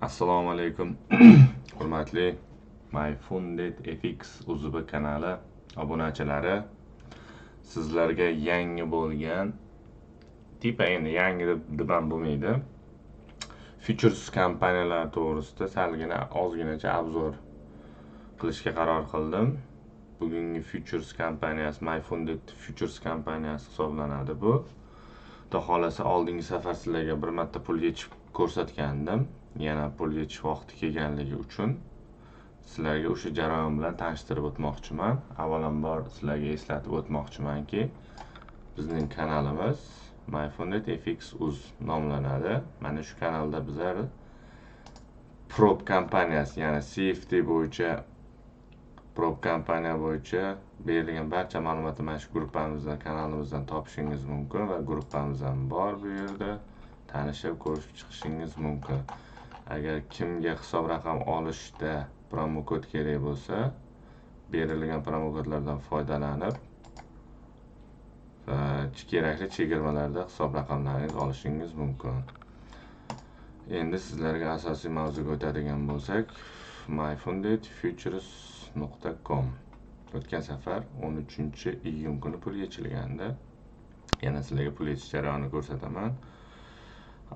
Assalomu alaykum hurmatli MyFunded FX UZB kanali obunachilari. Sizlarga yangi bo'lgan, типа endi yangi deb ham bo'lmaydi, futures kompaniyalar to'g'risida salgina ozginacha обзор qilishga qaror qildim. Bugungi futures kompaniyasi MyFunded Futures kompaniyasi hisoblanadi bu. Xudo xohlasa, oldingi safar sizlarga bir marta pul yechib ko'rsatgandim. Yana pul yechish vaqti kelganligi uchun sizlarga o'sha jarayon bilan tanishtirib o'tmoqchiman. Avvalambor sizlarga eslatib o'tmoqchimanki, bizning kanalimiz MyFunded FX uz nomlanadi. Mana shu kanalda bizlar prop kompaniyasi, ya'ni CFD bo'yicha, prop kompaniya bo'yicha berilgan barcha ma'lumotni mana shu gruppamizdan, kanalimizdan topishingiz mumkin va gruppamiz ham bor bu yerda. Tanishib, ko'rishib chiqishingiz mumkin. Agar kimga hisob raqam olishda promokod kerak bo'lsa, berilgan promokodlardan foydalanib kerakli chegirmalarda hisob raqamlaringizni olishingiz mumkin. Endi sizlarga asosiy mavzuga o'tadigan bo'lsak, myfundedfutures.com o'tgan safar 13-iyun kuni pul yechilgandi. Yana sizlarga pul yechish jarayonini ko'rsataman.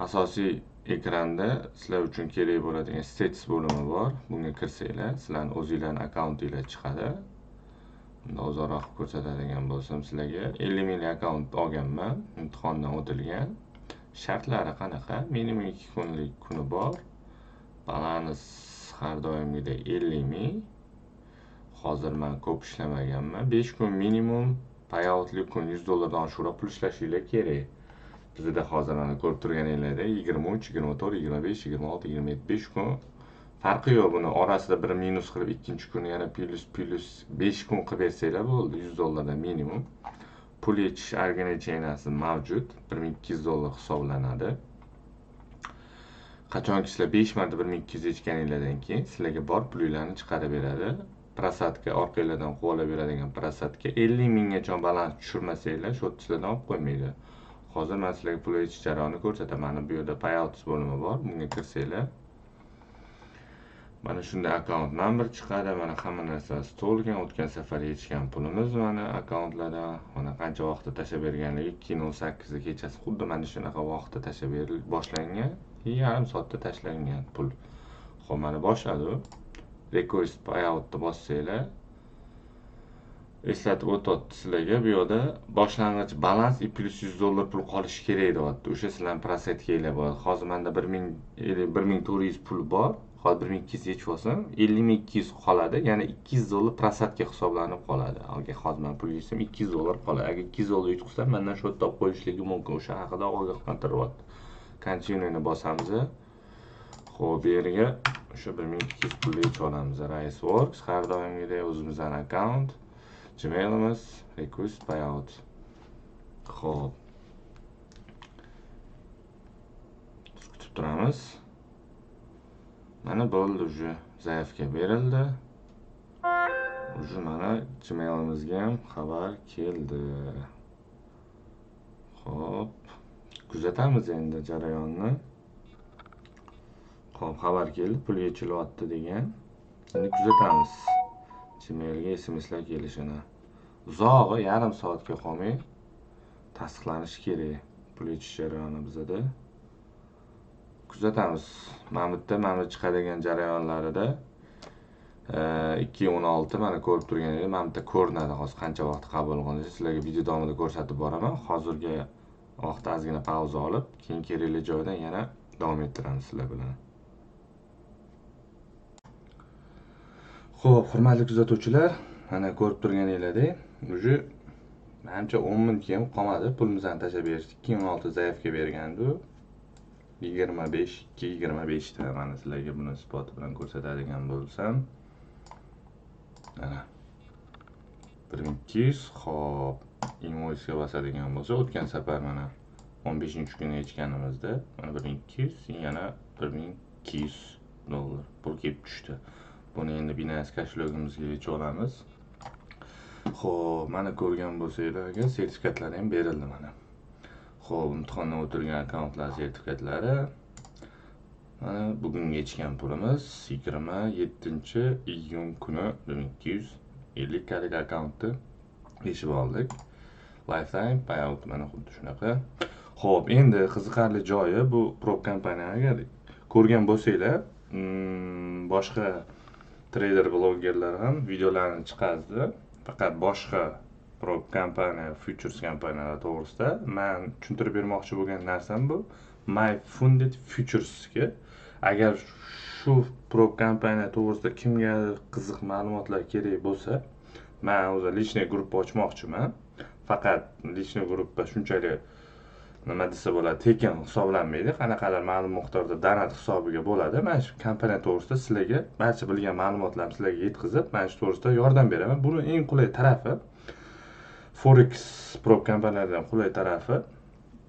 Asosiy ekranda sizlar uchun kerak bo'ladigan status bo'limi bor. Bunga kirsanglar, sizlarning o'zinglarning akkauntinglar chiqadi. Bunda uzoqroq ko'rsatadigan bo'lsam, sizlarga 50 minglik akkaunt olganman, imtihondan o'tilgan. Shartlari qanaqa? Minimum 2 kunlik kuni bor. Balans har doimgidek 50 ming. Hozir men ko'p ishlamaganman. 5 kun minimum payoutli kun 100 dollardan oshiqroq pul ishlashinglar kerak. Bizda hozir mana ko'rib turganinglardek 23, 24, 25, 26, 27, 5 kun farqi yo'q. Buni orasida bir minus qilib, ikkinchi kuni yana plyus 5 kun qilib bersanglar bo'ldi, 100 dollardan minimum. Pul yechish ограничение si mavjud, 1200 dollar hisoblanadi. Qachonki sizlar 5 marta 1200 yechganinglardan keyin sizlarga bor pulinglarni chiqarib beradi. Просадка orqanglardan quvalab beradigan просадка 50 minggacha balans tushirmasanglar, shu sizlardan olib qo'ymaydi. Hozir men sizlarga pul yechish jarayonini ko'rsataman. Mana bu yerda payouts bo'limi bor. Bunga kirsanglar, mana shunday akkaunt number chiqadi. Mana hamma narsasi to'lgan. O'tgan safar yechgan pulimiz mana akkauntlarda, mana qancha vaqtda tashlab berganligi 2:08 da kechasi xuddi mana shunaqa vaqtda tashlab berilib boshlangan, yarim soatda tashlangan pul. Xo'p, mana boshladi. Request payoutni bossanglar, eslatib o'tyapti sizlarga, bu yerda boshlang'ich balans и plyus 100 dollar pul qolishi kerak deyapti. O'sha sizlarning просадка nglar bo'ladi. Hozir menda 1400 pul bor. Hozir 1200 yechib olsam, 50200 qoladi. Ya'ni 200 dollar просадка hisoblanib qoladi. Agar hozir men pul yechsam 200 dollar qoladi. Agar 200 dollar yutqizsam, mendan shu yerda olib qo'yishligi mumkin. O'sha haqida ogohlantiryapti. Continue'ni bosamiz. Xo'p, bu yerga o'sha 1200 pulni yechib olamiz. Riceworks har doimgidek o'zimizning akkaunt, Gmailimiz, request payout. Xo'p. Kutib turamiz. Mana bo'ldi, уже заявка berildi. Уже mana Gmailimizga ham xabar keldi. Xo'p, kuzatamiz endi jarayonni. Xo'p, xabar keldi, pul yechilyapti degan. Endi kuzatamiz Gmailga SMSlar kelishini. Uzog'i yarim soatga qolmay tasdiqlanishi kerak pul yechish jarayoni bizada. Kuzatamiz. Mana bu yerda mana bu chiqadigan jarayonlarida 2:16 mana ko'rib turganingizdek mana bu yerda ko'rinadi hozir qancha vaqt qabul qilinishi. Sizlarga video davomida ko'rsatib boraman. Hozirgi vaqtda ozgina pauza olib, keyin kerakli joydan yana davom ettiramiz sizlar bilan. Xo'p, hurmatli kuzatuvchilar, mana ko'rib turganingizdek, уже menimcha 10 minutga ham qolmadi. Pulimizni tashlab berishdi. 2:16 заявка bergandi u. 25 2:25 da mana sizlarga buni isboti bilan ko'rsatadigan bo'lsam, mana 1200. Xo'p, invoice ga bosadigan bo'lsa, o'tgan safar mana 15-kuni yechganimizda mana 1200, yana 1200 dollar pul kelib tushdi. Buni endi Binance kошелегimizga yechib olamiz. Xo'p, mana ko'rgan bo'lsanglar, agar sertifikatlari ham berildi mana. Xo'p, imtihondan o'tilgan akkauntlar sertifikatlari. Mana bugungi yechgan pulimiz 27-iyun kuni 1250 kalik akkauntni yechib oldik. Lifetime payout mana xuddi shunaqa. Xo'p, endi qiziqarli joyi bu prop kompaniyani agar ko'rgan bo'lsanglar, boshqa trader blogerlar ham videolarni chiqazdi. Faqat boshqa prop kompaniya, futures kompaniyalar to'g'risida man tushuntirib bermoqchi bo'lgan narsam bu My Funded Futuresga. Agar shu prop kompaniya to'g'risida kimgadir qiziq ma'lumotlar kerak bo'lsa, man o'zi личный gruppa ochmoqchiman. Faqat личный gruppa shunchalik, nima desa bo'ladi, tekin hisoblanmaydi, qanaqadir ma'lum miqdorda donat hisobiga bo'ladi. Mana shu kompaniya to'g'risida sizlarga barcha bilgan ma'lumotlarni sizlarga yetkazib, mana shu to'g'risida yordam beraman. Buni eng qulay tarafi, forex prop kompaniyalardan qulay tarafi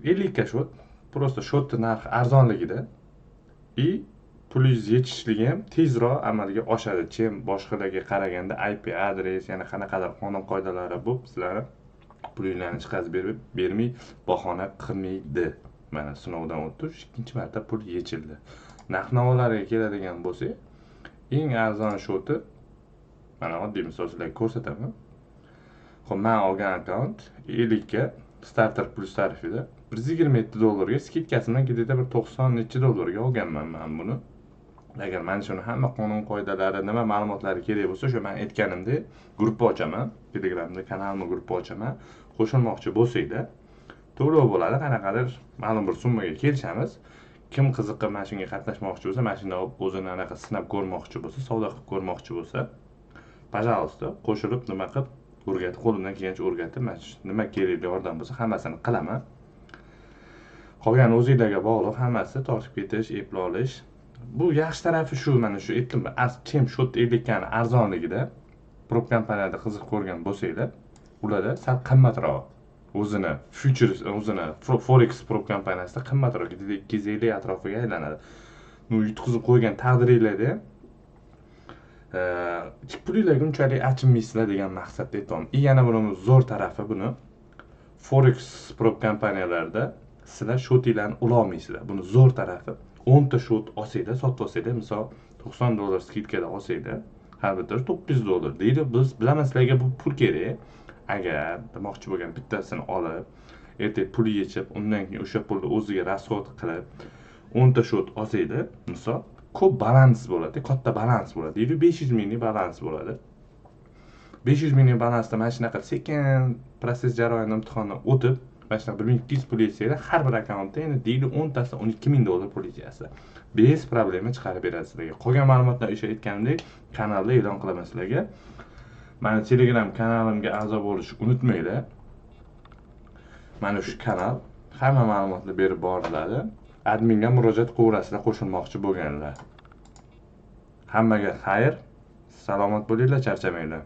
50 ka счёт, просто счёт ni narxi arzonligida и pulingiz yechishligi ham tezroq amalga oshadi, чем boshqalarga qaraganda. IP adres, yana qanaqadir qonun qoidalari bo'lib, sizlarni pulinglarni chiqazib berib bermay bahona qilmaydi. Mana sinovdan o'tdi, ikkinchi marta pul yechildi. Narx navolarga keladigan bo'lsak, eng arzon счёт i, mana oddiy misol sizlarga ko'rsataman. Ho'p, man olgan akkaunt 50 ka starter plus tarifida 127 dollarga, скидка si bilan где-то bir 90 nechi dollarga olganman man buni. Agar mana shuni hamma qonun qoidalari, nima ma'lumotlari kerak bo'lsa, o'sha man aytganimdek gruppa ochaman Telegramda, kanalni gruppa ochaman. Qo'shilmoqchi bo'lsanglar, to'lov bo'ladi, qanaqadir ma'lum bir summaga kelishamiz. Kim qiziqib mana shunga qatnashmoqchi bo'lsa, mana shunda o'zini anaqa sinab ko'rmoqchi bo'lsa, savdo qilib ko'rmoqchi bo'lsa, пожалуйста, qo'shilib, nima qilib, o'rgatib, qo'limdan kelgancha o'rgatib, mana shu nima kerakli yordam bo'lsa, hammasini qilaman. Qolgani o'zinglarga bog'liq hammasi, tortib ketish, epla olish. Bu yaxshi tarafi shu, mana shu aytdim, чем счёт 50 kani arzonligida. Prop kompaniyada qiziqib ko'rgan bo'lsanglar, ularda sal qimmatroq, o'zini futures, o'zini forex prop kompaniyasida qimmatroq, где-то 250 atrofiga aylanadi. Ну, yutqizib qo'ygan taqdiringlarda ham pulinglarga unchalik achinmaysizlar degan maqsadda aytyapman. И yana buni zo'r tarafi, buni forex prop kompaniyalarida sizlar счёт inglarni ulolmaysizlar. Buni zo'r tarafi, 10 ta счёт olsanglar, sotib olsanglar, misol 90 dollar скидка da olsanglar, har bittasi 900 dollar deydi. Biz bilaman, sizlarga bu pul kerak. Agar demoqchi bo'lgan, bittasini olib, ertaga pul yechib, undan keyin o'sha pulni o'ziga расход qilib, 10 ta счёт olsanglar, misol, ko'p balans bo'ladi, katta balans bo'ladi, deydi, 500 minglik balans bo'ladi. 500 minglik balansda mana shunaqa sekin процесс jarayoni, imtihondan o'tib, mana shunaqa 1200 pul yechsanglar har bir akkauntda, endi deydi, 10 tasida 12 000 dollar pul yechasizlar, без проблема chiqarib beradi sizlarga. Qolgan ma'lumotlar o'sha aytganimdek kanalda e'lon qilaman sizlarga. Mani Telegram kanalimga a'zo bo'lishni unutmanglar. Mana shu kanal, hamma ma'lumotlar berib boriladi. Adminga murojaat qilaverasizlar qo'shilmoqchi bo'lganlar. Hammaga xayr, salomat bo'linglar, charchamanglar.